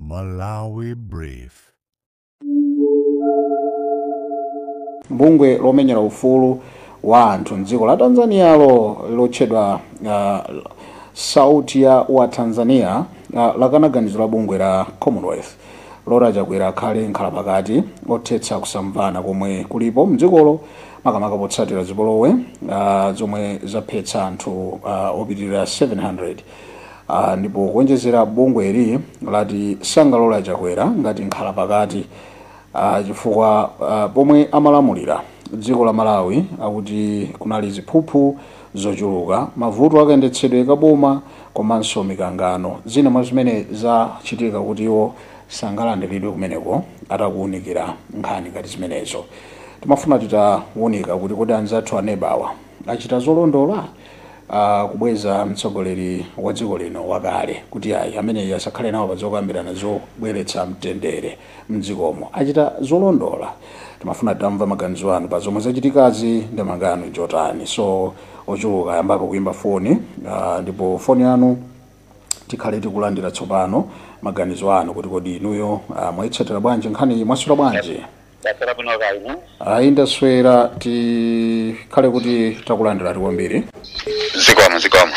Malawi Brief. Bungwe lomenyera ufulu wa anthu mdziko la Tanzanialo lotchedwa Sauti ya wa Tanzania lakana ganizo la bungwe la Commonwealth loti a Chakwera akhale nkhalapakati othetsa kusamvana komwe kulipo mdzikolo, makamaka potsatira zipolowe zomwe zaphetsa anthu opitirira 700. Ndipo kuonjezera, bungweli lati sangalole a Chakwera ngati nkhalapakati chifukwa pomwe amalamulira dziko la Malawi akuti kunali ziphuphu zochuluka, mavuto akayendetsedwe kaboma komanso mikangano, zina mwa zimene zachitika kuti iwo sangalandiridwe kumeneko atakuwunikira nkhani ngati zimenezo. Timafuna titawunika kuti kodi anzathu anebawa achita zolondola kubweza mtsogoleri wa dziko lino wakale kuti ayi, ameneyi asakhale nawo pazokambirana zobweretsa mtendere mdzikomo? Achita zolondola? Timafuna titamva maganizo anu pa zomwe zachitikazi ndi mangano njotani. So ochuluka ayambapo kuimba foni, ndipo foni yanu tikhale tikulandira tsopano maganizo anu kuti kodi inuyo mwayitsatira bwanji nkhani? Mwaswera bwanji? Ndaswera bwino, kaya inu? Ayi, ndaswera. Tikhale kuti takulandirani kwambiri. Zikomo, zikomo.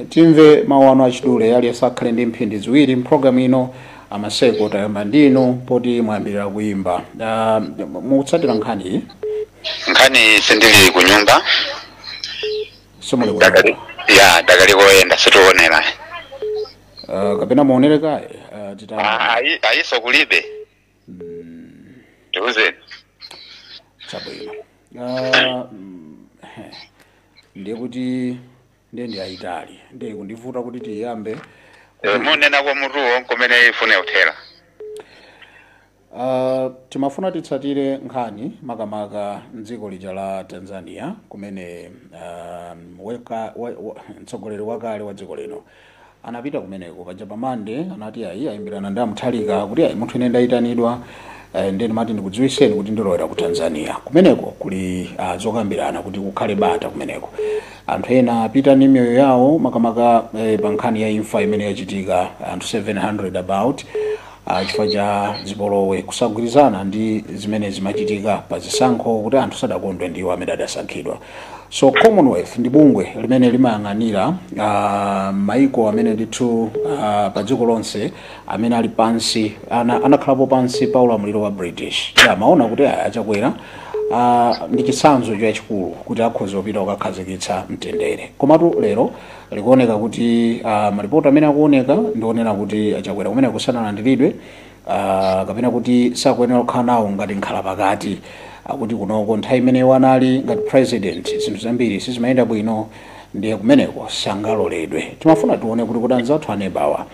Timve mawu anu achidule, aliyense akhale ndi mphindi 2 mpulogalamu ino. Amaseko, tayamba ndinu poti mwayambirira kuimba. Mukutsatira nkhani iyi? Nkhani sindili ku nyumba. Simuli ku Dakali nyumba? Ya, dakali koyenda, situonera. Kapena muonere kaye titayamba? Ayi, ayiso kulibe, tiuzeni. Chabwino. Ndiye kuti ndiye ndi ayitali, ndiye kundivuta kuti tiyambe. Munena kwa mutuwo kumene ifune kuthera. Timafuna titsatire nkhani makamaka mdziko lija la Tanzania kumene mtsogoleri wakale wa dziko lino anapita kumeneko paja pamande, anati ayi, ayimbirana ndi amuthalika kuti ayi, munthu ine ndayitanidwa, ndiye ndimati ndikudziwiseni kuti ndilowera ku Tanzania. Kumeneko kuli zokambirana kuti kukhale bata kumeneko. Anthu ena apita ndi miyoyo yawo, makamaka pa nkhani ya imfa imene yachitika, anthu 700 about, chifukwa cha zipolowe, kusagwirizana ndi zimene zimachitika pa zisankho, kuti anthu sadakondwe ndiwo amene adasankhidwa. So Commonwealth ndi bungwe limene limayang'anira maiko amene ndithu pa dziko lonse amene ali pansi anakhalapo pansi pa ulamuliro wa British. Amaona kuti aya achakwera ndi chitsanzo chachikulu kuti akhoza kupita kukakhazikitsa mtendere. Komatu lero likuoneka kuti malipoti amene akuoneka ndionena kuti achakwera kumene kusanalandiridwe, kapena kuti sakuyenera kukhala nawo ngati nkhala pakati, akuti kunoko nthawi imene wanali ngati president zinthu zambiri sizimayenda bwino, ndiye kumeneko sangaloledwe. Timafuna tione kuti anzathu anebawa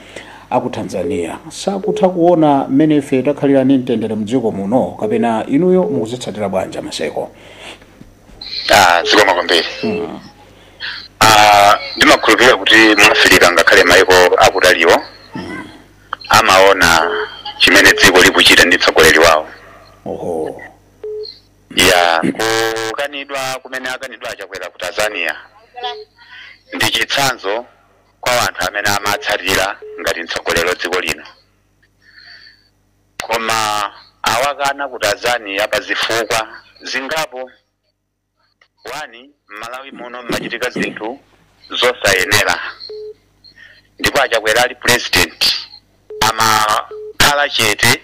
aku Tanzania sakutha kuona mmene ife takhalira ndi mtendere mdziko muno, kapena inuyo mukuzitsatira bwanji, Amaseko? Zikomo kwambiri. Ndimakhulupirira kuti mu Afirika, ngakhale maiko akutaliwo, amaona chimene dziko likuchita ndi mtsogoleri wawo. Ya, kukanidwa kumene akanidwa achakwera ku Tanzania ndi chitsanzo kwa anthu amene amatsatira ngati mtsogoleri wa dziko lino, koma awakana ku Tanzania pa zifukwa zingapo. One, m'Malawi muno mmachitika zinthu zosayenera, ndipo achakwera ali president amakhala chete,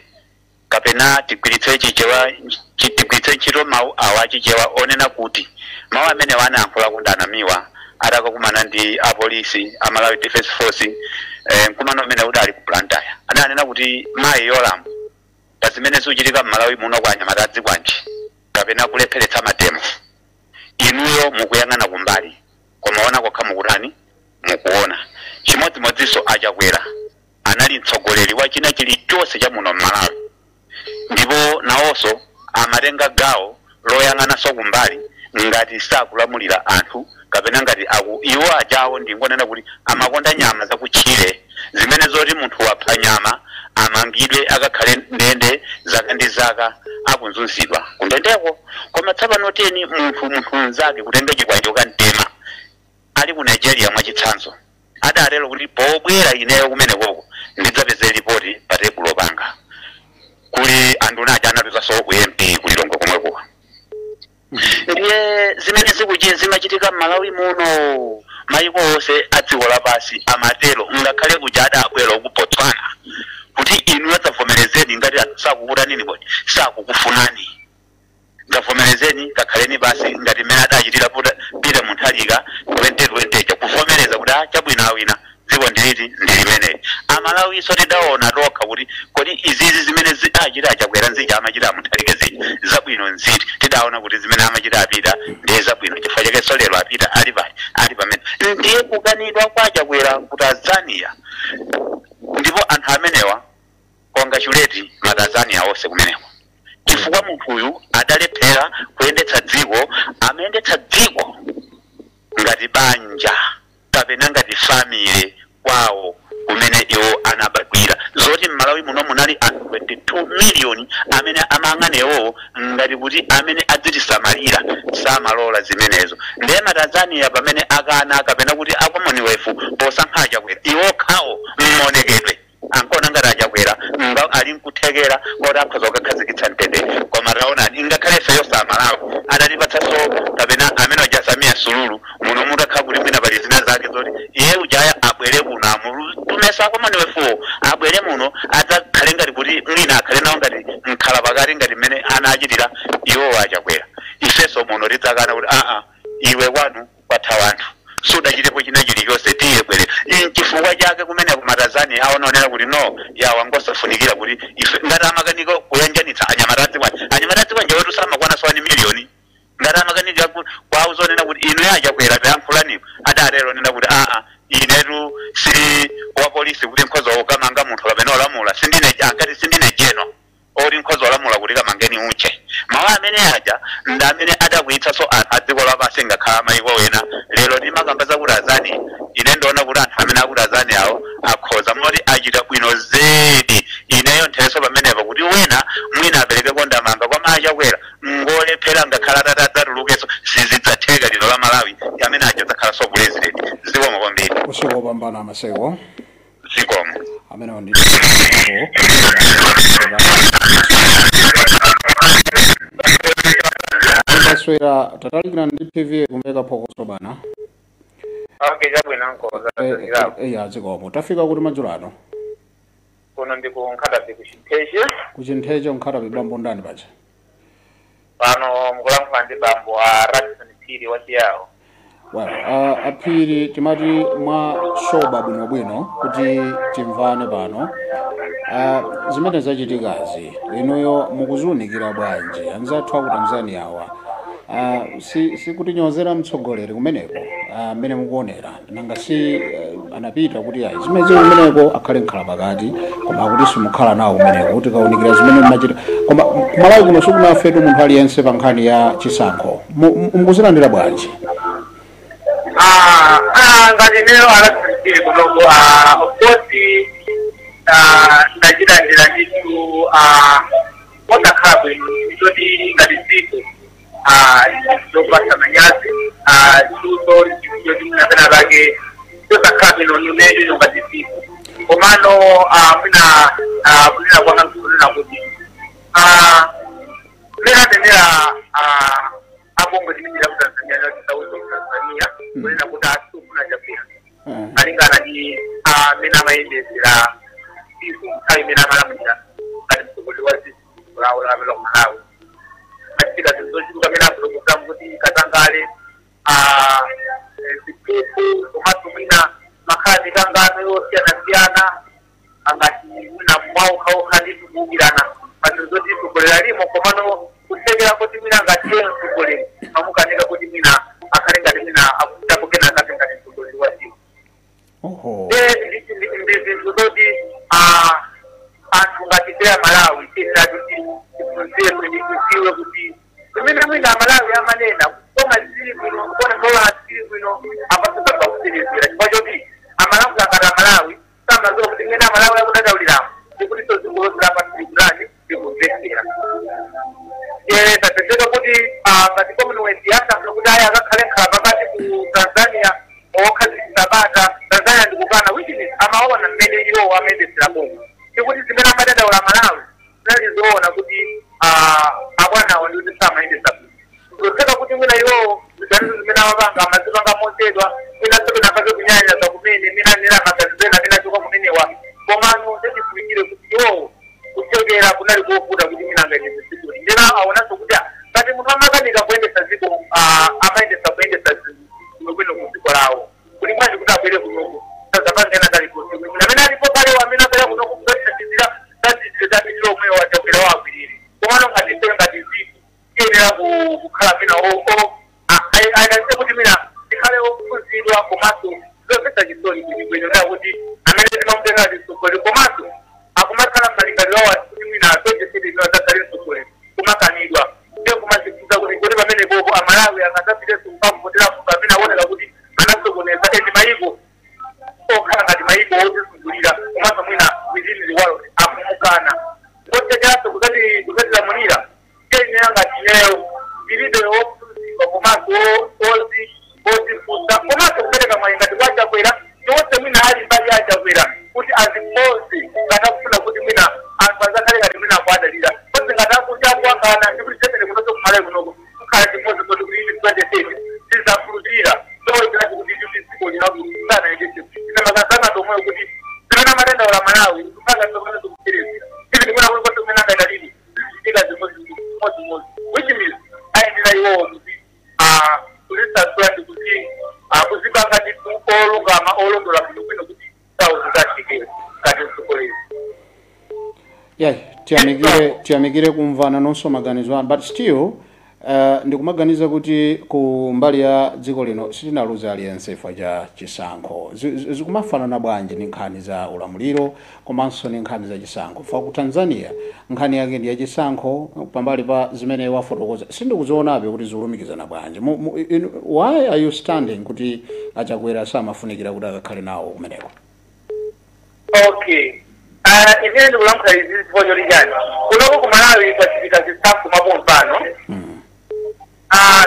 kapena tigwiritse Chichewa, tigwiritse ntchito mawu awa achichewa onena kuti mawu amene anayankhula kuti anamiwa atakakumana ndi apolisi a Malawi Defense Force, mkumano umene udali ku Blantyre, adanena kuti mayi Yolamu, pa zimene zikuchitika m'Malawi muno kwa anyamata adzikwanji kapena kulepheretsa ma demo, inuyo mukuyang'ana kumbali, koma ona kokha mukutani, mukuona. Chimodzimodzinso achakwera anali mtsogoleri wa china chilichonse cha muno m'Malawi, ndipo nawonso amatenga gawo loyang'ananso kumbali ngati sakulamulira anthu kapena ngati aku iwo ajawo. Ndingonena kuti amakonda nyama zakutchire, zimene zoti munthu wapha nyama amangidwe, akakhale ndende zaka ndi zaka, akunzunzidwa kundendeko. Koma tsopano teni munthu mnzake kutenga chikwanje ukamtema ali ku Nigeria mwachitsanzo, adatero kuti pobwera ineyo kumenekoko ndidzapeze. Mmalawi muno, mayiko onse a dziko lapansi amatero, ngakhale kuja adabwera ku Botswana kuti inu adzavomerezeni ngati anthu sakukutanini, kodi sakukufunani, ngavomerezeni, kakhaleni basi, ngati mmene adachitira Peter Mutharika 2020, kuvomereza kuti ah, chabwino, awina, dziko ndiliti ndi limeneli. Amalawiso tidaona tokha kuti kodi izizi zimene achita Achakwera nzija amachita Amutharika zija zabwino nziti? Tidaona kuti zimene amachita apita ndiye zabwino. Chifukwa chakenso lero apita ali pali ali pamene. Ndiye kukanidwa kwa Achakwera ku Tanzania, ndipo anthu amenewa congratulate Matanzania onse kumeneko, chifukwa munthuyu adalephera kuyendetsa dziko. Amayendetsa dziko ngati banja kapena ngati family kwawo kumene iwo anabadwira. Zoti Mmalawi muno munali anthu 22 miliyoni amene amayang'ana iwowo ngati kuti amene adzitisamalira, samalola zimenezo. Ndiye Matanzania pamene akana kapena kuti a Commonwealth posankha Achakwera, iwo khawo mmaonekedwe ankaona ngati Achakwera nga ali nkuthekera koti akhoza kukakhazikitsa mtendere. Koma taonani, ingakhale ifeyo Samalawi adatipatsanso kapena amene aja Samia Suluhu muno, mutakhala kuti mwina pali zina zake zoti iye ujaya abwere kuno, amutumesa Commonwealth abwere muno, adzakhale ngati kuti mwina akhale nawo ngati mkhala pakati, ngati mmene anachitira iwowo Achakwera. Ifenso muno tidzakana kuti aa, iwe kwanu kwatha wanthu, sudachitepo china chilichonse, tiye bwere. Chifukwa chake kumene ku Matanzania aonaonera kuti no, yawa ngosafunikira, kuti ife ngati amakanika kuyanjanitsa anyamatazi kwanje, anyamatazi kwanje wetu samakwana 1 miliyoni, ngati amakanika kwauzonena kuti inu Achakwera tayankhulanipo, adatero nena kuti aa, inetu si wa polisi kuti nkhoza ukamanga munthu kapena olamula sindine, ankati sindine jeno oti nkhoza olamula kuti kamangeni uche. Mawu amene aja ndi amene adakwiyitsanso anthu a dziko lapansi, ngakhala mayiko ena. Lero timakamba za ku Tanzania, ine ndiona kuti anthu amene aku Tanzania awo akhoza moti achita bwino zedi. Ineyo nthenso pamenepo kuti wina mwina apereke ndamanga kwa Achakwera ngolephera, ngakhala atati adzatulukenso sizidzatheka. Lino la Malawi amene aja adzakhalanso president. Zikomo kwambiri. Usiku wopambana, Maseko. Zikomo. Amenewo ndi Maswera. Tatalikira ndi PV kumveka phokoso bana. Okay, chabwino, nkoza. Ya, zikomo. Tafika kuti madzulo ano? Kuno ndi ku Nkhatabe, ku Chintheche. Kuchintheche, Nkhatabe, bambo ndani paja? Pano mukulankhula ndi bambo a Radison Phiri wa Chiyawo. Well, Aphiri, timati mwa soba bwinobwino kuti timvane pano. Zimene zachitikazi inuyo mukuziunikira bwanji? Anzathu aku Tanzania awa, si kutinyozera mtsogoleri kumeneko, mmene mukuonera? Nanga si anapita kuti ayi, zimene zili kumeneko akhale nkhala pakati, koma akuti simukhala nawo kumeneko kuti kaunikira zimene mumachita. Koma kumalawi kuno sikunafetu munthu aliyense pa nkhani ya chisankho. Mukuzilandira bwanji? Ngati lero a Radison Phiri kunoko, of course, ndachilandira ndithu osakhala bwino, choti ngati dziko zopasa manyazi, luso choti mwina pake chosakhala bwino nunecho ngati dziko. Komano mwina kunena kwanga nkunena kuti mmene atenera abongo timitira ku Tanzania, tisauzo ku Tanzania kunena kuti asufuna Chakwera malingana ndi amene amayendesera dziko nthawi imene amalamulira ngati mtsogoleri wa dziko lawo la ku Malawi. Achitika zinthu zochuluka amene afotokozamu kuti katangale, ziphuphu, komanso mwina makhala mikangano yosiyanasiyana, angati mwina mwaukhaukha ndi kuwukirana panthu zoti mtsogoleri alimo, komano kusekera kuti mwina ngatiye mtsogoleri amukanika kuti mwina akhale ngati mwina akutapo kenakake ngati mtsogoleri wa dziko. Ndi zinthu zoti anthu ngati ya Malawi tiyenera kuti tiphunzire, tidziwe kuti zimene mwina Amalawi amanena koma zili bwino, kuona ndola zili bwino, apasopapa kutsirizira, chifukwa choti Amalawi ngati Amalawi samadziwa kuti mmene Amalawi akudandauliramo ndikutinso dziko lonse lapansi likulani likumvetsera. Tapezeka kuti ngati Commonwealth yasankha kuti ayi, akakhale nkhala pakati ku Tanzania okhazikitsa bata, Tanzania ndikukana, which is amaona mmene iwo amayendesera boma, tikuti zimene amadandaula Malawi zinali zoona, kuti abwanawo ndi kuti samayendesa bwino. Zotheka kuti mwina iwowo Ziganizo zimene amapanga amazipanga mochedwa, mwinanso penapake kunyanyaza kumene mina nena maganizo ena amene achoka kumenewa. Komano tichifunikire kuti iwowo kuchokera kunali kovuta kuti mwina angayendetse dziko. Ndena aonanso kuti ngati munthu amakanika kuyendetsa dziko, amayendetsa kuyendetsa bwino ku dziko lawo, kuli bwanji kuti abwere kunoku sazapangena kalikonse? Amene alipo kalewo, amene abwera kunoku kuzatithandizira zazitizapitira omwewo achakwera wagwirire. Komano ngati ife ngati dziko tiyenera kukhala mina ayanise kuti mina tikhale ophunzidwa. Komanso zomvetsa chisoni kwenikweni kuti amene timamutenga ngati mtsogoleri, komanso akumakhala malingaliro awo kuti mwina 2030 adzakhale mtsogoleri, kumakanidwa. Ndiye kumazifunsa kuti kodi pamenepopo Amalawi angadzapitenso kukavotera munthu amene aoneka kuti anasokoneza eni mayiko okhala ngati mayiko otizungulira, komanso mwina within the world akumukana kotekeranso kuzatilamulira? Tiyenera ngati ineyo ndilibe wophunzidwa komanso ozifunsa, komanso kupereka mwayi ngati kwachakwera ndiwonse mwina ali mbali yachakwera kuti azikonze ngati akufuna kuti mwina anthu azakhale ngati mwina akuadalira konse. Ngati akuti akuwangana ndikuti chemene kunonso kumalawi kunoko kukhala chimodzimodzi kuti ili 2030 tizakhulupirira toitirati kuti kuti dziko linakusana ine maganizo omweyo kuti zimene amadandaula Malawi kupanga zomwe zikucherezera ivi ndikuona kuti konse kumene angaita lili zichitika zimodzimodzi, which means ayenera iwowo kuti kuzisasula ndi kuti kuzipanga ndithu olungama, olondola bwinobwino kuti zawo zizathekera ngati mtsogoleri. Yeah, tiyamikire kumvana nonso maganizo anu, but still ndikumaganiza kuti ku mbali ya dziko lino sitinaluze aliyense chifukwa cha chisankho. Zikumafanana bwanji ndi nkhani za ulamuliro komanso ndi nkhani za chisankho? Fa ku Tanzania nkhani yake ndi ya chisankho, pambali pa zimene wafotokoza sindikuzionabe kuti zikulumikizana bwanji. Why are you standing kuti achakwera samafunikira kuti akakhale nawo kumeneko? Okay, ine ndikulankhula izi chifukwa choti chani? Kunoko ku Malawi kwachitika zisankho mwapompano.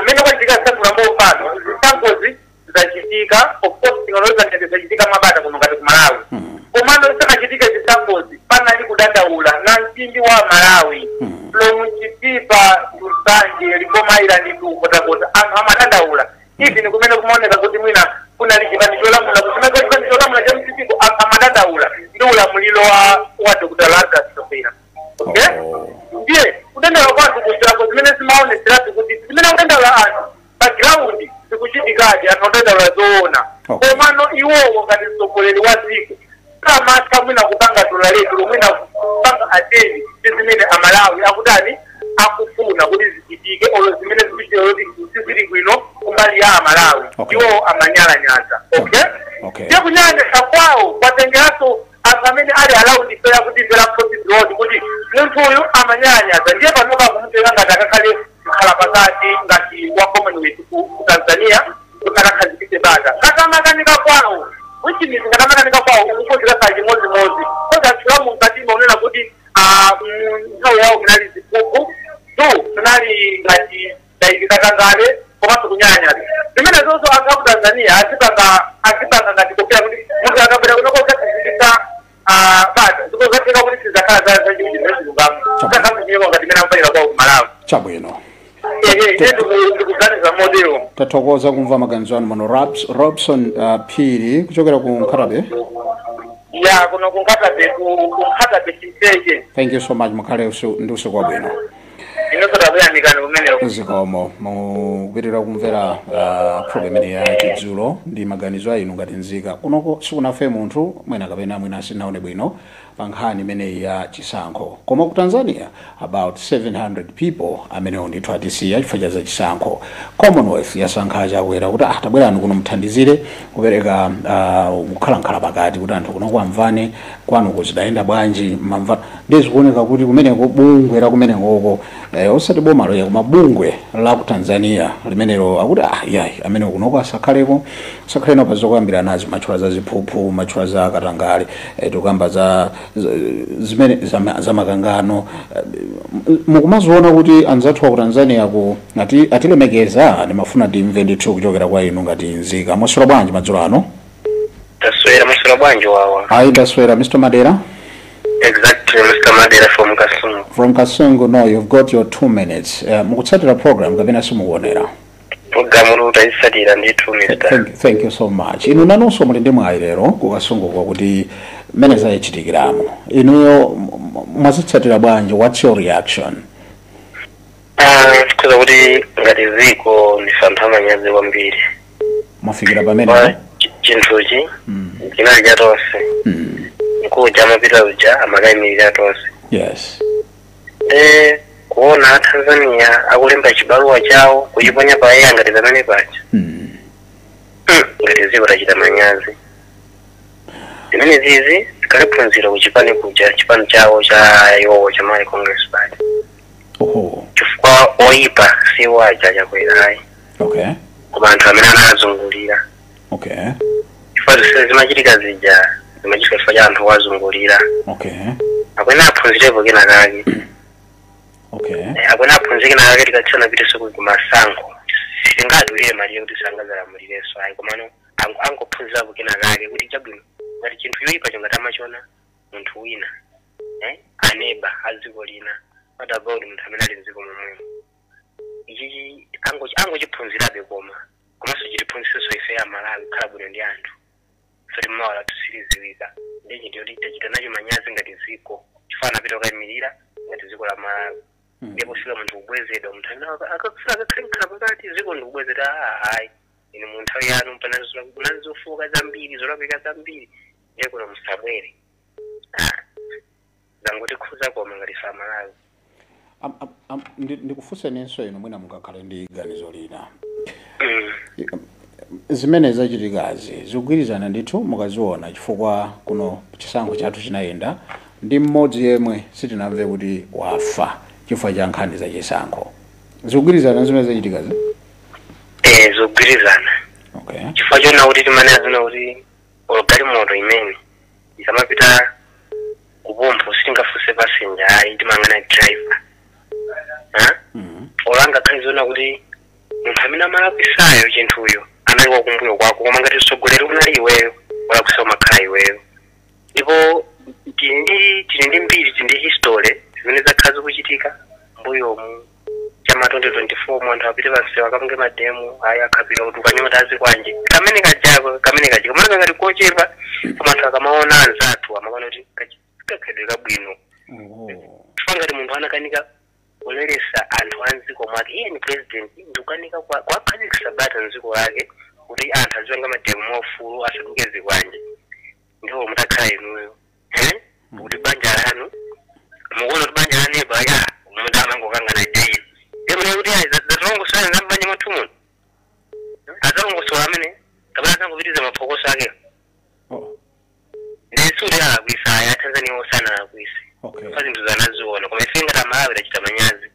Mmene kwachitika zisankho mwapompano, zisankhozi zachitika, of course tingaloweza ngati zachitika mwabata kuno ngati ku Malawi. Komano zisanachitika zisankhozi panali kudandaula na mtindi wa Malawi from Chitipa to Nsanje, Likoma Island to Nkhotakota, anthu amadandaula. Even kumene kumaoneka kuti mwina kunali chipani cholamula, kumene chipani cholamula cha mtitiko, anthu amadandaula ndi ulamuliro wa Dr. Lazarus Chakwera, okay? Oh. Ndiye kudandaula kwanthu kuchako zimene zimaoneseratu kuti zimene akudandaula anthu pa ground zikuchitikadi, anthu akudandaula zoona. Komano iwowo ngati mtsogoleri wa dziko samatha mwina kupanga dola letu lomwina kupanga attend ndi zimene Amalawi akutani, akufuna kuti zichitike, olo zimene zikuchitika kuti sizili bwino kumbali ya Amalawi. Iwowo amanyalanyaza, okay? Okay. Ndiye kunyalanyaza kwawo kwatengeranso anthu amene ali around ifeya kuti imvera possible kuti munthu uyu amanyalanyaza. Ndiye panopa akumutenga ngati akakhale mkhala pakati ngati wa Commonwealth ku Tanzania kuti akakhazikitse bata ngati amakanika kwawo, which means ngati amakanika kwawo ukukonzeka sa chimodzimodzi koza atchulamu mkatima unena kuti nthawi yawo munali ziphuphu, two munali ngati dayikikatangale komanso kunyalanyaza. Zimene zonso anthu aku Tanzania azipanga ngati kopera kuti munthu akabwera kunoko kukakhazikitsa bata, zikuzatheka kuti sizakhala zachiwiri zachilungamo zakhazinyeko ngati imene ampanira kwawo ku Malawi. Chabwino. Ehe, ine ndikuganiza motero. Tathokoza kumva maganizo anu mano Robson Phiri kuchokera ku Nkhatabe. Ya, kuno ku Nkhatabe, ku Nkhatabe Chincheche. Thank you so much, mukhale ndi usiku wabwino. Inonso takuyamikani kumeneko. Zikomo. Mukupitirira kumvera program imene ya Chidzulo ndi maganizo a inu ngati nzika. Kunoko sikunafe munthu mwina kapena mwina sinaone bwino pa nkhani imeneyi ya chisankho, koma ku Tanzania about 700 people amenewo ndithu atisiya chifukwa cha zachisankho. Commonwealth yasankha Chakwera kuti tabwerani kuno muthandizire kupereka kukhala pakati kuti anthu kunoko amvane, kwanuko zidayenda bwanji mamva. Ndiye zikuoneka kuti kumeneko bungwe la kumenekoko, osati boma loya koma bungwe la ku Tanzania limenelo, akuti yayi, amene kunoko asakhaleko, asakhale nawo pa zokambirana nazo, matchula za ziphuphu, matchula za katangale, tikukamba za zimene za makangano. Mukumaziona kuti anzathu aku Tanzania ku atilemekeza? Ndimafuna ndimve ndithu kuchokera kwa inu ngati nzika. Mwaswera bwanji madzulo ano? Taswera, maswera bwanji wawa? Ayi, ndaswera. Mr Madera? Exactly, Mr Madera from Kasungu. From Kasungu. No, you've got your 2 minutes. Mukutsatira program kapena simukuonera? Programu utayisatira ndithu, Mr. Thank you so much. Inu nanonso muli ndi mwayi lero kukasunguka kuti mmene zayichitikiramo. Inuyo mwazitsatira bwanji? What's your reaction? Ah, tikhoza kuti ngati ziko ndife anthu amanyazi kwambiri. Mwafikira pamene Kwa chinthuchi chinali cha tonse. Nkuja amapita uja amakayimirira tonse. E kuona a Tanzania akulemba chibaluwa chawo kuchiponya pa air ngati pamene paja, ngati ziko tachita manyazi. Zimene zizi zikhale kuchipani kuja, chipani chawo cha iwowo cha Malawi Congress Party, chifukwa oyipa si waja Chakwerayi, koma anthu amene anazungulira, chifukwa zonse zimachitika zija zimachitika chifukwa cha anthu wazungulira. Akwena aphunzirepo kena kake. Akwena aphunzire kena kake. Tikatsana pitenso kumasankho, singadulire malire kuti sangazalamulirenso ayi, komano angophunzirapo kena kake kuti chabwino, ngati chinthu yoyipa chongati amachona munthu wina, aneba a dziko lina, what about munthu amene ali mdziko momwemo? Ichichi angochiphunzirabe, koma komanso chitiphunzisenso ife ya Malawi kukhala bwino ndi anthu soti mmawa lathu siliziwika. Ndi chinthu choti tachita nacho manyazi ngati dziko, chifukwa anapita kukayimirira ngati dziko la Malawi, ndipo fika munthu kubwezedwa, munthu amene akakufuna akakhale mkhala pakati dziko ndikubwezedwa. Hayi, inu mu nthawi yanu panali zofoka zambiri, zolakwika zambiri, ndiye kuno musabwere. Ah, zangotikhuza koma ngati fa Malawi. Ndikufunseninso inu, mwina mungakhale ndi ganizo lina. Zimene zachitikazi zikugwirizana ndithu mukaziona, chifukwa kuno chisankho chathu chinayenda ndi mmodzi yemwe sitinamve kuti wafa chifukwa cha nkhani za chisankho. Zikugwirizana zimene zachitikazi? Eh, zikugwirizana, chifukwa chona kuti timanena zona kuti olo galimoto imene ikamapita kupompo sitingafunse passenger ayi, timangana driver, ha? Olo angakhale zona kuti munthu amene amalakwisayo chinthuyo anali wakumbuyo kwako, koma ngati mtsogoleri unali iweyo, walakwisa umakhala iweyo. Ndipo tili ndi mbiri, tili ndi history zimene zakhala zikuchitika mbuyomu chama 2024 mu anthu apite pansewu akapange ma demo ayi, akhapira kuti ukanyamata azikwanje kamene kajako kamene kaja kamene ngati kochepa, koma anthu akamaona anzathu amaona kuti kakhedwe kabwino, chifukwa ngati munthu anakanika kuleresa anthu a mdziko mwake, iye ni president, ndikukanika kwakhazikitsa bata mdziko lake kuti anthu azipanga ma demo mwaufulu, asaduke zikwanje, ndipo mutakhala inuyo, eh? Kuti banja lanu mukuona kuti banja laneba ya munthu amangokangana daily, ndiye kuti ayi zatilongosola za mbanja mwathu muno, adzalongosola amene kapena azangopitiriza maphokoso ake. Ndisuti alakwisa aya Tanzania osana alakwise pa zinthu zanaziona, koma ife ngati Amalawi tachita manyazi.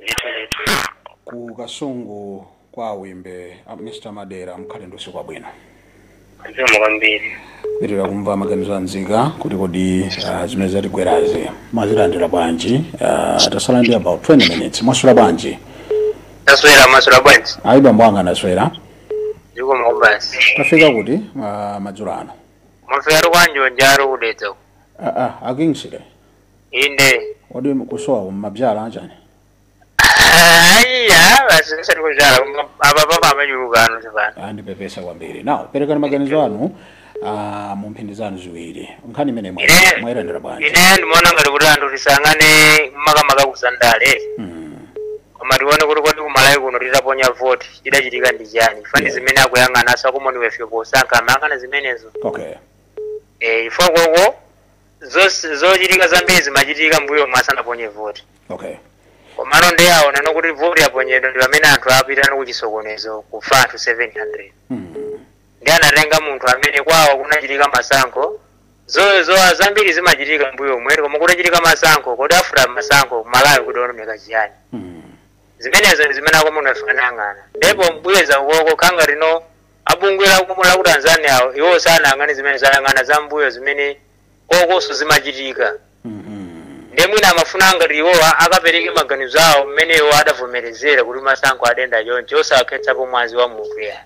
Ndithu ndithu. Ku Kasungu kwa Wimbe, Mr Madera, mkhale ndi usiku wabwino. Zikomo kwambiri. Kupitirira kumva maganizo anzika kuti kodi zimene zatigwerazi mwazilandira bwanji. Tasala ndi about 20 minutes. Mwaswera bwanji? Taswera, maswera bwanji? Ayi, bambo anga, ndaswera. Zikomo basi. Tafika kuti madzulo ano? Mwafika kwanjonjaro kudedza. Akingsile. Inde. Kodi kusowa mabzala achani? Aiya, basi sati kuzala apa papa amachulukano tsopano. Andipepesa kwambiri. Now perekani maganizo anu mu mphindi zanu ziwiri, nkhani imene mwayilandira bwanji? Ine ndimaona ngati kuti anthu tisangane makamaka kusandale, koma tione kuti kodi kumalawi kuno titaponya voti chidachitika ndi chani? Fani zimene akuyang'ana asa Commonwealth posankha amayang'ana zimenezo. Eh, ifo koko zochitika zambiri zimachitika mbuyo mwasanaponye voti, komano ndi aona nokuti voti yaponyedwa ndi pamene anthu apita kuchisokonezo, kufa anthu 700. Ndi anatenga munthu amene kwawo kunachitika masankho, zo zambiri zimachitika mbuyo mwere, koma kutachitika masankho, kodi after masankho Malawi kudaoneka chiyani? Zimenezo ndi zimene aCommonwealth anayang'ana, ndipo mbuyeza ukoko khanga lino abungwe la ku Tanzania awo iwo sanayang'ane zimene zayang'ana za mbuyo zimene kokonso zimachitika. Ndiye mwina amafuna ngati iwowa akapereke maganizo awo mmene iwo adavomerezera kuti masankho adenda choncho, osakhetsapo mwazi wa munthu ya.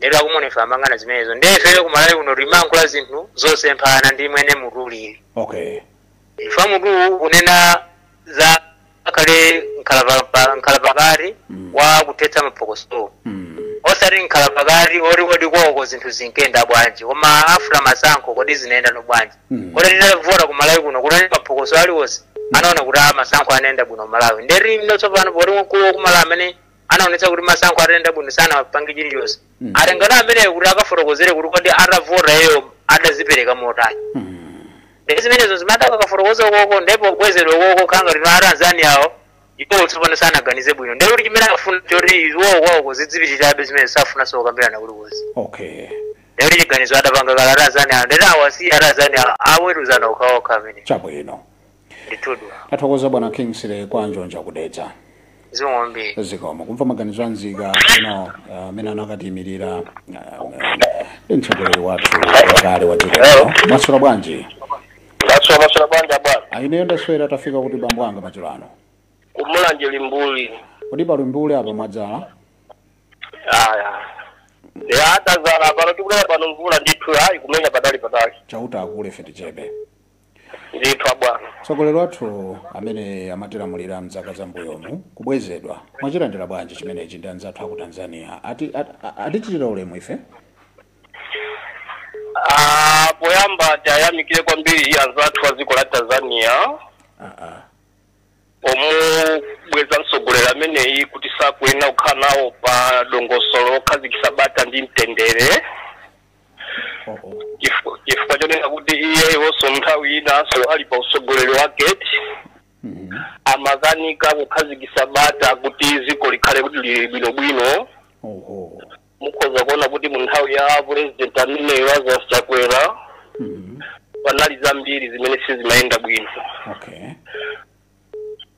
Lero aCommonwealth amang'ana zimenezo. Ndiye ifeyo kumalawi kuno timankhula zinthu zosemphana ndi mwene mutu ulili. Ifa mutu unena za Akhale nkhalapakati wa kuthetsa maphokoso, osati nkhalapakati oti kodi koko zinthu zinkenda bwanji, koma after masankho kodi zinaenda no bwanji? Kodi tinavota ku Malawi kuno kunali maphokoso aliwonse? Anaona kuti a masankho anaenda bwino Malawi. Nderi mno tsopano poti mkulu wakumalawi amene anaonetsa kuti masankho atayenda bwino sana apange chilichonse, atengana ameneyo kuti akafotokozere kuti kodi atavota iyo adazipereka motani. Ndi zimenezo zimati akafotokoza ukoko, ndipo bwezedwa ukoko khanga lino Atanzania awo iwo tsopano sanaganize bwino. Ndero kuti chimene akufuna choti iwo kwako zidzipitirabe zimene safuna sokambirana kulikonse. Ndero chiganizo adapanga kala Atanzania awo, ndero awasiya Atanzania aweruzana okhaokha amene. Chabwino. Ndithudwa. Tathokoza, bwana Kingsley Kwanjonja kudetsa. Zikomo. Zikomo. Kumva maganizo anzika ino amene anakatiyimirira ndi mtsogoleri wathu wakale wa dziko lino. Mwaswera bwanji? Ndaswera. Maswera bwanji, bwana? Ineyo ndaswera. Tafika kuti, bambo anga, madzulo ano? Kumulanje, Limbuli. Kodi pa Limbuli apa mwadzala? Aya, ya, atazala pano, tikulera pano mvula ndithu, ayi, kumenya patali patali. Chauta akule, ife tichepe. Ndithu, abwana. Mtsogoleri wathu amene amatilamulira mzaka zambuyomu kubwezedwa, mwachilandira bwanji chimenechi ndi anzathu aku Tanzania? Atichitira ulemu ife? Ah, poyamba tayamikire kwambiri anzathu a dziko la Tanzania pomubweza mtsogoleri ameneyi kuti sakuyenera kukhala nawo pa dongosolo lokhazikitsa bata ndi mtendere. oh, oh. Chifukwa chonena kuti iye iwonso nthawi inanso ali pa utsogoleri wake amakanika kukhazikitsa bata kuti dziko likhale kuti lili bwinobwino. Mukhoza kuona kuti mu nthawi ya president ameneyo, Lazarus Chakwera, panali zambiri zimene sizimayenda bwino.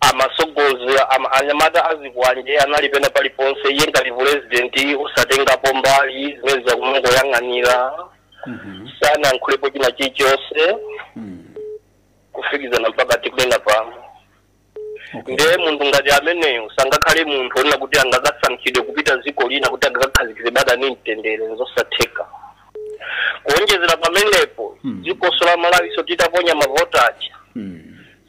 Amasogoza anyamata azikwanje anali pena paliponse, iye ngati president usatengapo mbali, zimene zakumungoyang'anira, sanayankhulepo china chilichonse kufikizana mpaka tikunena pano. Ndiye munthu ngati ameneyo sangakhale munthu onena kuti angakasankhidwe kupita dziko lina kuti angakakhazikitse bata ni mtendere, nzosatheka. Kuonjezera pamenepo, dzikonso la Malawiso titaponya mavota aja,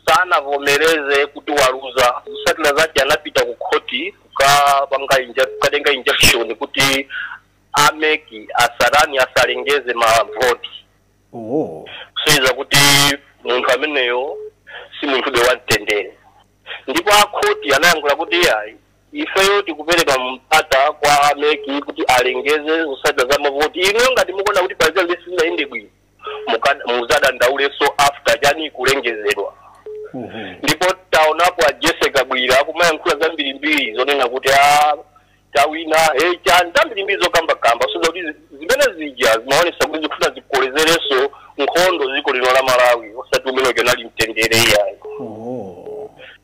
sanavomereze kuti waluza. Zotsatira zake anapita ku khoti kukapanga kukatenga injunction kuti a MEC asarani asalengeze mavoti, kusonyeza kuti munthu ameneyo si munthu wa mtendere. Ndipo akhoti anayankhula kuti ayi, ifeyo tikupereka mpata kwa a MEC kuti alengeze zotsatira za mavoti. Inuyo ngati mukuona kuti palizira lisinayende bwino, muzadandaulenso after chani kulengezedwa. Ndipo taonapo a Jessie Kabwila akumayankhula zambirimbiri zonena kuti a tawina, hey, chani, zambirimbiri zokambakamba, kusonyeza kuti zimene zija zimaonesa kuti zikufuna zikolezerenso nkhondo dziko lino la Malawi, osati umene uja mtendere iyayi.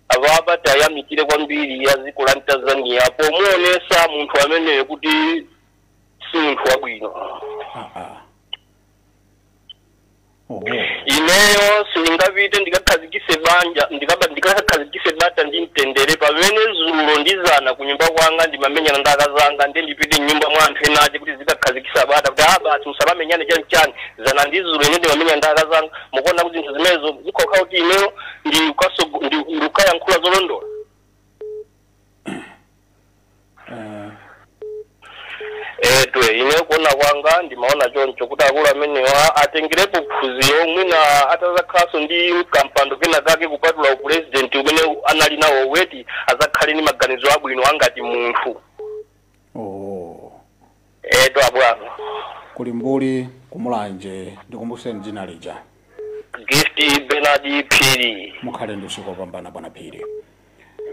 Avapa tayamikire kwambiri ya dziko la Tanzania pomuonesa munthu ameneyo kuti si munthu wabwino. Ineyo sindingapite ndikakhazikise banja ndikakhazikise bata ndi mtendere pamene zulo ndizana kunyumba kwanga ndimamenyana ndi akazanga, ndiye ndipite mnyumba mwa anthu ena ache kuti zikakhazikisa bata kuti a basi musamamenyane, chani chani, zana ndi zulo ine ndimamenya ndi akazanga. Mukuona kuti zinthu zimenezo zikhoka kuti ineyo ndikukayankhula zolondola? Etwe, ine kuona kwanga ndimaona choncho kuti akulu amenewa atengerepo phunziro, mwina atazakhalanso ndi kampando kena kake kupatula upurezidenti umene anali nawo weti, azakhale ndi maganizo abwino angati munthu. Eto, abwana. Kuli Mbuli kumulanje, ndikumbuseni dzina lija. Gift Bernard Phiri. Mukhale ndi usiku wopambana, bwana Phiri.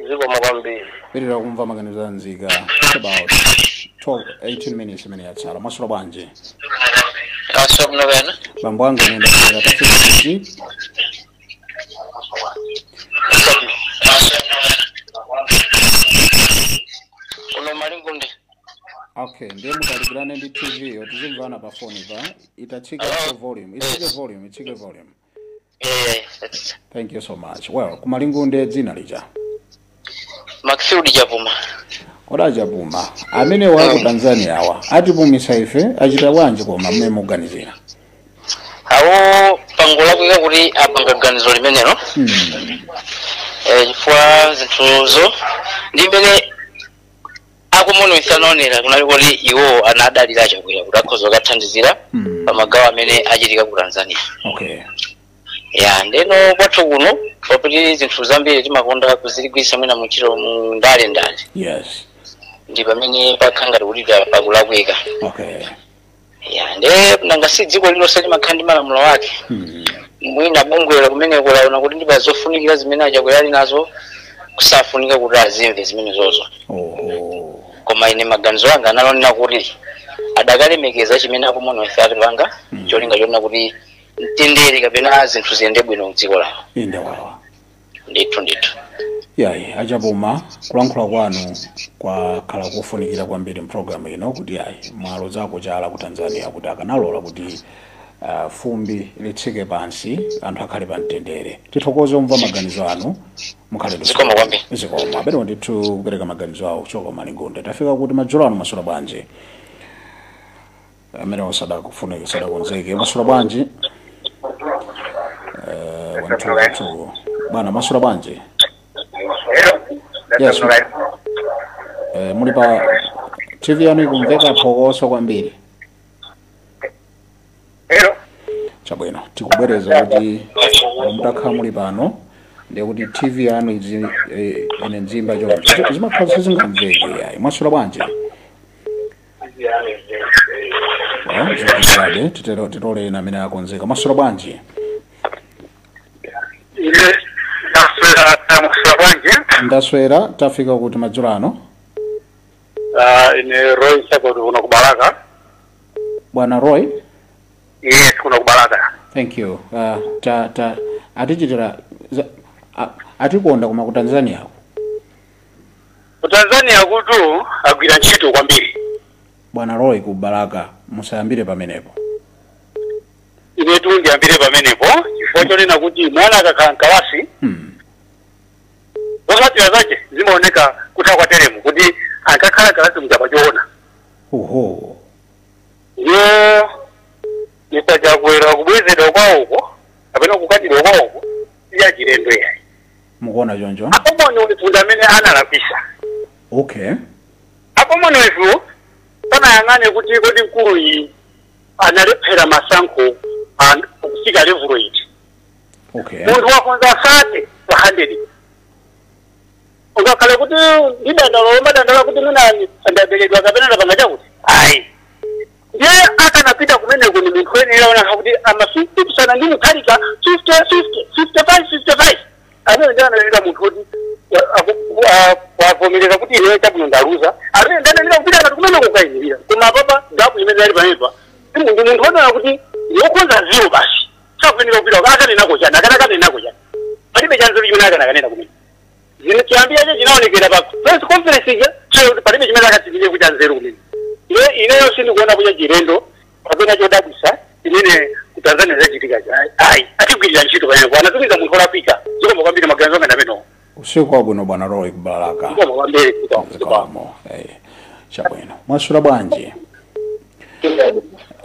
Zikomo kwambiri. Pitirira kumva maganizo a nzika. It's about 12 18 minutes imene yatsala. Mwaswera bwanji? Taswera bwino bena. Bambo anga, nenda kuera, tafika kuti? Kuno Malingunde. Okay, ndiye mutalikirane ndi TV yo, tizimvana pa foni pa itatsika volume, itsike volume, itsike volume. Thank you so much. Well, kumalingunde, dzina lija? Maxfield Chapuma. Kodi Chapuma, amene wa ku Tanzania awa atipumisa ife, achita bwanji koma mmene mukuganizira? Awo pangolakwika kuti apanga ganizo limenelo. Chifukwa zinthuzo ndi mmene akomonwesa anaonera kunali kuti iwo anadalira Chakwera kuti akhoza kukathandizira pa magawo amene achitika ku Tanzania. Okay. Ya, ndeno kwathu kuno pakuti zinthu zambiri timakonda kuziligwisa mwina muchiro mu ndale ndale. Yes. Ndi pamene pakhala ngati kuti pakulakwika. Okay. Ya, nde nanga si dziko lilonse limakhala ndi malamulo ake. Mwina bungwera kumene kulaona kuti ndi zofunikira zimene aChakwera ali nazo kusafunika kuti azimve zimene zozo. Oho. Koma ine maganizo anga analonena kuti adakalemekeza chimene akomonwesa atipanga cholinga chonena kuti mtendere kapena zinthu ziyende bwino mdziko lawo. Inde wawa. Ndithu ndithu. Yayi, achapuma, kulankhula kwanu kwakhala kofunikira kwambiri mpulogalamu ino kuti yayi mwalo zako chala ku Tanzania kuti akanalola kuti fumbi litsike pansi anthu akhale pa mtendere. Tithokoze umva maganizo anu, mukhale ndi Zikomo kwambiri. Zikomo. Abere ndithu kupereka maganizo awo kuchoka Malingunde. Tafika kuti madzulo ano masula bwanji? Amene osadakufunika sadakonzeke. Masula bwanji? 1 2 2. Bwana masula bwanji? Yes. Muli pa TV yanu ikumveka phokoso kwambiri. Hello. Chabwino, tikubwereza kuti mutakhala muli pano ndiye kuti TV yanu izi ine nzimba choncho zimakhala sizingamveke yayi. Mwasula bwanji? Zikuzade titero titole ina amene akonzeka. Mwasula bwanji? Ine ndaswera mwasula bwanji? Ndaswera, tafika kuti madzulo ano. Ine Roy Chakoti kuno kubalaka. Bwana Roy? Yes, kuno kubalaka. Thank you. Ta atichitira atikonda kuma ku Tanzania ku. Ku Tanzania kutu agwira ntchito kwambiri. Bwana Roy ku Balaka musayambire pamenepo. Ine tu ndiyambire pamenepo chifukwa chonena kuti mwana akakhala mkalasi zotsatira zake zimaoneka kutha kwa teremu kuti akakhala kalasi mujapachiona. Oho. Yo Chakwera kubwezedwa kwawoko kapena kukatidwa kwawoko iya chilendo yayi. Mukuona choncho? Akomoni uyu amene analapisa. Okay. Akomoni uyu panayang'ane kuti kodi mkulu iyi analephera masankho kufika level iti. Okay. Munthu wakonza 30 pa 100. Ungakhale kuti ndidandalo madandala kuti mwina ndaberedwa kapena ndapanga chakuti. Ayi. Ndiye akanapita kumene kuni munthu wenera ona kuti ama 50% ndi mukhalika 50 50 55 55. Amene ndiye analira munthu kuti wavomereza kuti ineyo chabwino ndaluza. Amene ndiye analira kupita ngati kumene kukayimirira. Koma papa gapu imene ali pamenepa. Ndi munthu wonena kuti yokonza zero basi. Sakuyenera kupita akanenako chani akanenako chani. Palibe chanzo chimene akanena kumene. Zine chiyambira che chinaonekera pa press conference ija kuti palibe chimene akatsikire kuti anzeru kumene. Ineyo sindikuona kuja chilendo kapena chodabwisa imene ku Tanzania zachitika. Ayi, atigwirira ntchito pamenepo anatumiza munthu olapika. Zikomo kwambiri maganizo anga amenewo. Usiku wabwino bwana Roy ku Balaka. Zikomo kwambiri. Zikomo. Chabwino. Mwasula bwanji?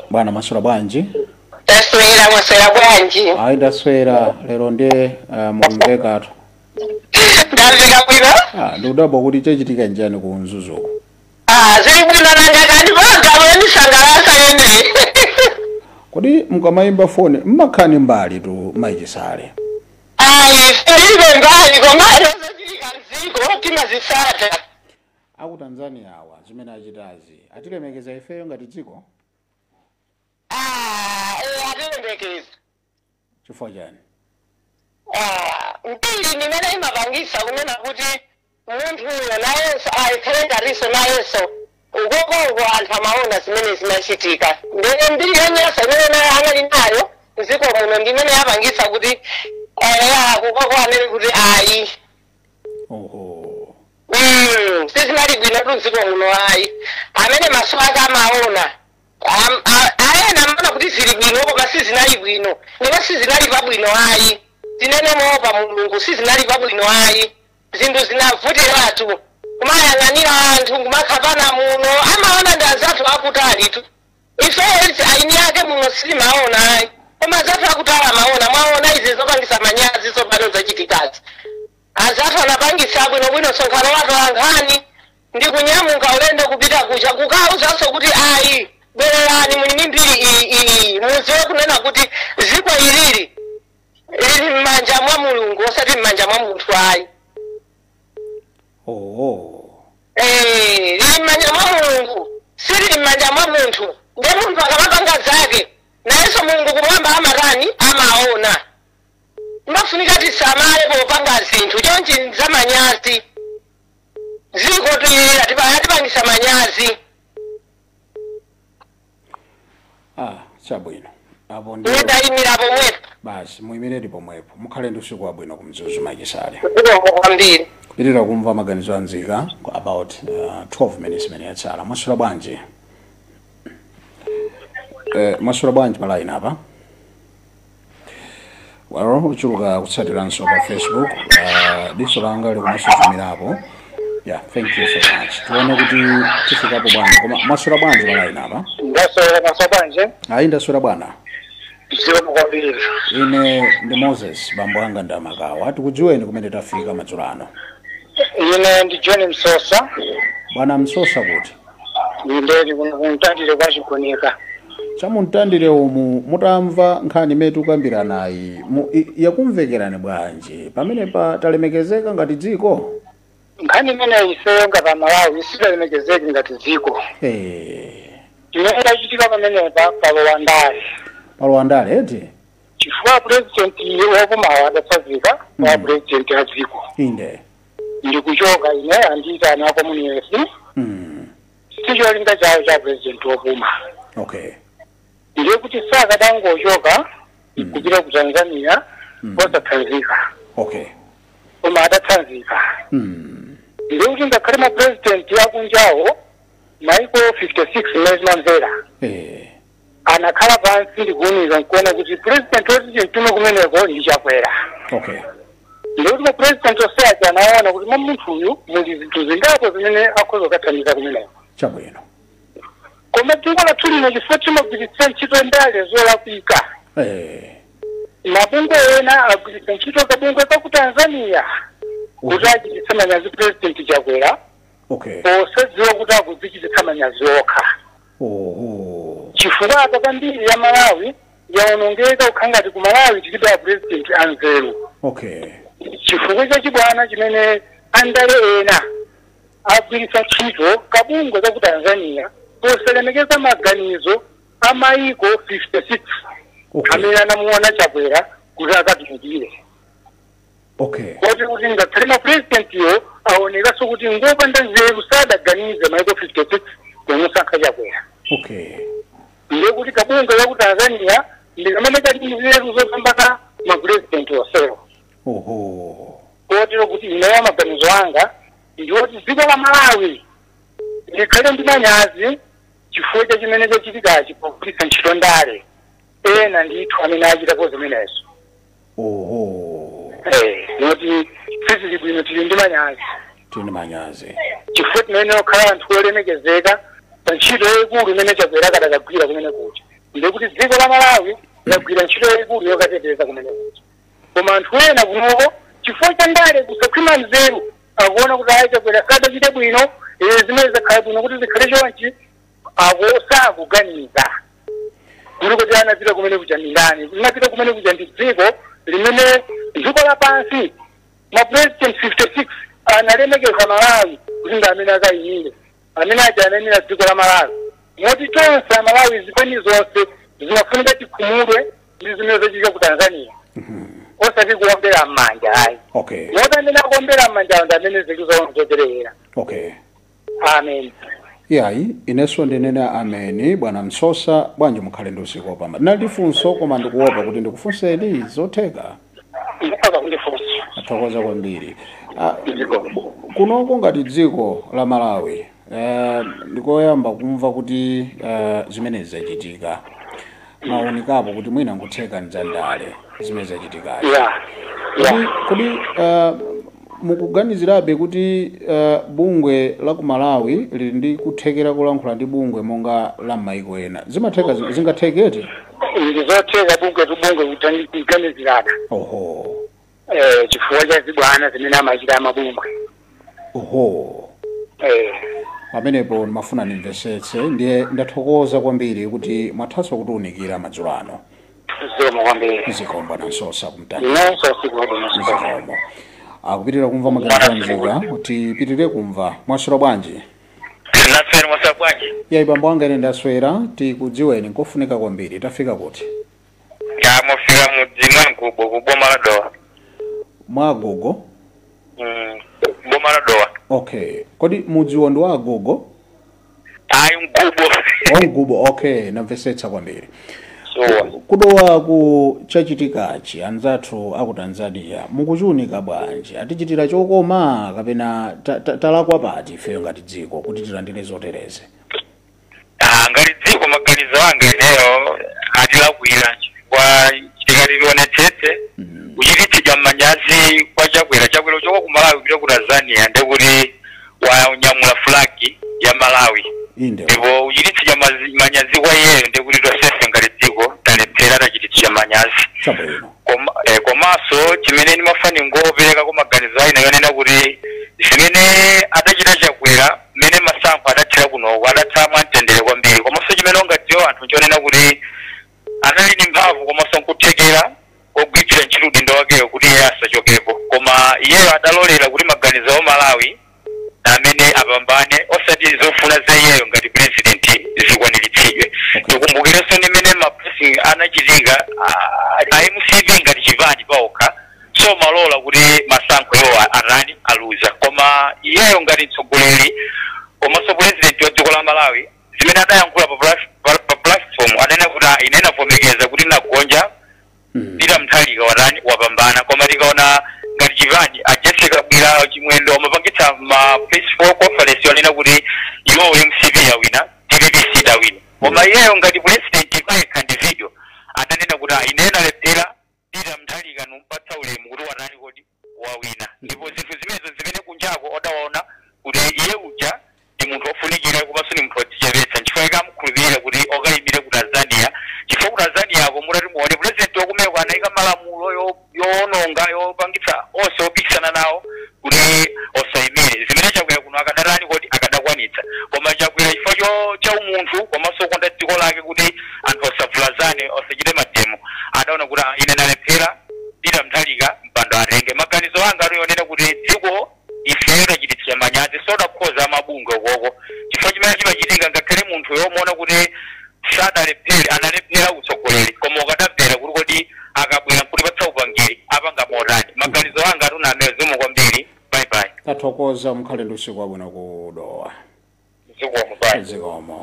Bwana masula bwanji? Ndaswera, mwaswera bwanji? Ayi ndaswera lero ndiye mukumvekatu. Ndamveka bwino? Ndikudabwa kuti chachitika njani ku Mzuzuko. Zili bwino nanga kandi program yonisangalatsa ine. Kodi mukamayimba foni mmakhani mbali tu maichisale? Ayi, ndilibe mbali koma zochitika mdziko timazitsata. Aku Tanzania awa zimene achitazi atilemekeza ifeyo ngati dziko? Atilemekeza. Chifukwa chani? Mbiri nimene imapangisa kunena kuti munthu uyo nayenso ayikhale ngatiso nayenso ukokoko anthu amaona zimene zimachitika. Ndene mbiri yonyansa imene naye anali nayo mdziko muno ndimene yapangisa kuti kukoko anene kuti ayi. Oho. Sizinali bwino tu mdziko muno ayi. Amene maso ake amaona ayena amaona kuti zili bwino koma sizinali bwino. Ndipo sizinali pabwino ayi. Tinene moopa Mulungu sizinali pabwino ayi. Zinthu zinavutiratu. Kumayang'anira anthu kumakhapana muno amaona ndi anzathu akutali tu. Ife aini ake muno sitimaona ayi. Koma anzathu akutali amaona mwaona izi zopangisa manyazi zopano zachitikazi. Azathu anapangisa bwinobwino msonkhano wake wankhani ndi kunyamuka ulendo kupita kucha kukauzanso kuti ayi bwererani muli ndi mbiri iyi muziwe kunena kuti ziko ilili lili m'manja mwa Mulungu osati m'manja mwa munthu ayi. Lili m'manja mwa Mulungu, silili m'manja mwa munthu. Ndiye munthu akamapanga zake nayenso Mulungu kumwamba amatani amaona. Mbafunika tisamale popanga zinthu chonchi zamanyazi ziko tuyilira tipangisa manyazi. Chabwino apo ndi ndayimira pomwepo. Basi muyimiredi pomwepo, mukhale ndi usiku wabwino kumzuzu Machisale. Kwambiri kupitirira kumva maganizo anzika about 12 minutes imene yatsala. Mwasula bwanji? Mwasula bwanji pa line apa? Well, uchuluka kutsatiranso pa Facebook, diso langa likumasuzumirapo. Yeah, thank you so much. Tuone kuti tifikapo bwanji. Koma mwasula bwanji pa line apa? Ndaswera bwanji. Ayi ndaswera bwana. Zikomo kwambiri. Ine ndi Moses, bambo anga ndi Amakawa. Tikudziweni kumene tafika madzulo ano. Ine ndi John Msosa. Bwana Msosa kuti? Ndili kuMtandire kwa Chigoneka. Chamuntandire umu mutamva nkhani imene tikukambirana nayi yakumvekerani bwanji pamene pa talemekezeka ngati dziko? Nkhani imene ifeyo ngati Malawi sitalemekezeki ngati dziko. Imene itachitika pamenepa palowa ndale. Palowa ndale eti? Chifukwa president wakumawa adatsanzika wa president a dziko. Inde. Ndikuchoka ine andiyita ana community. Sicholinga chawo cha president wopuma. Okay. Ndiye kuti sakadangochoka kupita ku Tanzania osatsanzika. Okay. Koma adatsanzika. Ndiye kuti ngakhale ma president akunjawo maiko 56 mmene zimamvera. Anakhala pansi ndikuwumiza nkuona kuti president woti chimtume kumeneko ndi Chakwera. Okay. Ndiye kuti ma president oseaja anaona kuti mwa munthu uyu muli zinthu zingapo zimene akhoza kukathandiza kumeneko. Chabwino. Koma dziko lathu lino chifukwa timagwiritsa ntchito ndale zolakwika. Mabungwe ena agwiritsa ntchito kabungwe ka ku Tanzania kuti achititse manyazi president Chakwera. Okay. Posadziwa kuti akudzichititsa manyazi okha. Chifukwa apa pambiri ya Malawi yaonongeka kukhala ngati ku Malawi tilibe a president anzeru. Okay. Chifukwa chachibwana chimene andale ena agwiritsa ntchito kabungwe ka ku Tanzania posalemekeza maganizo a maiko 56 amene anamuona Chakwera kuti akatumikire. Okay. Koti kuti ngakhale ma president yo aonekanso kuti ngopanda nzeru sadaganize maiko 56 kumusankha Chakwera. Okay. Ndiye kuti kabungwe ka ku Tanzania ndi kamene kali nzeru zopambana ma president onsewo. Kotero kuti ineyo maganizo anga ndiwoti dziko la Malawi likhale ndi manyazi chifukwa cha chimene chachitikachi pogwiritsa ntchito ndale ena ndithu amene achitapo zimenezo. Noti sizili bwino, tili ndi manyazi. Tili manyazi. Chifukwa timene okhala anthu olemekezeka pa ntchito yayikulu imene Chakwera kadakagwira kumene kuja. Ndiye kuti dziko la Malawi lagwira ntchito yayikulu yokateteza kumene kuja. Koma anthu ena kunoko chifukwa cha ndale kusakhwima nzeru akuona kuti ayi Chakwera sadachite bwino, zimene zakhala bwino kuti zikhale chonchi akosakuganiza. Kuli kuti anapita kumene kuja ndi ndani, linapita kumene kuja ndi dziko limene dziko lapansi ma president 56 analemekeza Malawi kuti ndi amene akayimire, amene aja anayimira dziko la Malawi. Moti tonse Amalawi zipani zonse zimafunika tikhumudwe ndi zimene zachitika ku Tanzania. Osati kuombera m'manja ayi. Okay. Moti amene akuombera m'manja ndi amene zinthu zawo zoterera. Okay. Amen. Yayi, inenso ndinene ameni. Bwana Msosa, bwanji mukhale ndi usiku wopambana. Ndinali funso koma ndikuopa kuti ndikufunseni zotheka. Ndikhoza kundifunsa. Athokoza kwambiri. Kunoko ngati dziko la Malawi, ndikoyamba kumva kuti zimene zachitika. Maonekapo kuti mwina nkutheka ndzandale zimene zachitikazi. Kodi mukuganizirabe kuti bungwe la ku Malawi lili ndi kuthekera kulankhula ndi bungwe monga la maiko ena? Zimatheka zingathekete? Ndizotheka bungwe tubungwe kuganizirana. Oho. Chifukwa cha zibwana zimene amachita amabungwe. Oho. Pamenepo ndimafuna ndimvesetse, ndiye ndathokoza kwambiri kuti mwathanso kutiunikira madzulo ano. Zikomo kwambiri. Zikomo bwana Msosa kumtani. Inenso siku wabwino. Zikomo. Akupitirira kumva maganizo anzika, tipitirire kumva. Mwaswera bwanji? Naswera, mwaswera bwanji? Ya, ibambo anga, ine ndaswera. Tikudziweni, nkofunika kwambiri. Tafika kuti? Ya, mufika mudzi mwa Mgubo, kuboma la Dowa. Mwa agogo? Boma la Dowa. Okay, kodi mudziwo ndi wa agogo? Ayi, Mgubo. O, Mgubo, okay, namvetsetsa kwambiri. So kudowa ku chachitikachi, anzathu aku Tanzania mukuchiunika bwanji? Atichitira chokoma kapena talakwa pati ifeyo ngati dziko kuti tilandire zotereze? Ah, ngati dziko, maganizo anga ineyo, atilakwira, chifukwa tikati tionetsetse, kuchititsidwa manyazi kwa Chakwera. Chakwera uchoka ku Malawi kupita ku Tanzania, ndekuti wanyamula flag ya Malawi. Ndipo uchititsidwa manyazi kwa iyeyo, ndekuti tonsefe ngati dziko talephera, tachititsidwa manyazi. Komanso chimene ndimafani ngopereka kwa maganizo aina yonena kuti zimene adachita Chakwera, mmene masankho adathira kunoko, adatha mwamtendere kwambiri. Komanso chimene ungadziwa anthu nchonena kuti anali ndi mphamvu komanso nkuthekera ogwiritsira ntchito udindo wakeyo kuti iye asachokepo, koma iyeyo adalolera kuti maganizo a Malawi amene apambane, osati zofuna za iyeyo ngati president zikwaniritsidwe. Tikumbukirenso ndi mmene ma pressing anachitika, a MCP ngati chipani paokha so malola kuti masankho iwo atani, aluza, koma iyeyo ngati mtsogoleri komanso president wa dziko la Malawi, zimene adayankhula pa platform, anena kuti, "Ah, ine navomereza kuti nagonja, Peter Mutharika watani, wapambana." Koma tikaona ngati chipani, a Jessie Kabwila, Chimwendo amapangitsa ma press conference yonena kuti iwowo MCP yawina, DPP sidawina, koma iyeyo ngati president payekha individual adanena kuti, "Ah, ine nalephera, Peter Mutharika numpatsa ulemu kuti watani, kodi wawina." Ndipo zinthu zimenezo zimene kunjako odawaona kuti iye uja ndi munthu ofunikira komanso ni munthu wodzichepetsa, nchifukwa chake amukhulupirira kuti okayimire ku Tanzania, chifukwa ku Tanzania ko mutati muone, president wakumeko anayika malamulo yowononga, yopangitsa onse opikisana nawo kuti osayimire, zimene Chakwera kuno akadatani, kodi akadakwanitsa. Koma Chakwera chifukwa cha umunthu komanso kukonda dziko lake, kuti anthu osavulazane, osachite ma demo, adaona kuti, "Ah, ine nalephera, Peter Mutharika mpando atenge." Maganizo anga aliyonena kuti dziko ifeyo tachititsa manyazi, sodakhoza amabungwe ukoko, chifukwa chimene chimachitika, ngakhale munthu yomuona kuti sadalephere, analephera utsogoleri, koma ukadamvera kuti kodi akabwera nkutipatsa upangiri apanga motani. Maganizo anga atuna amene. Zikomo kwambiri, bye bye. Tathokoza, mukhale ndi usiku wabwino kudowa. Zikomo, bye. Zikomo.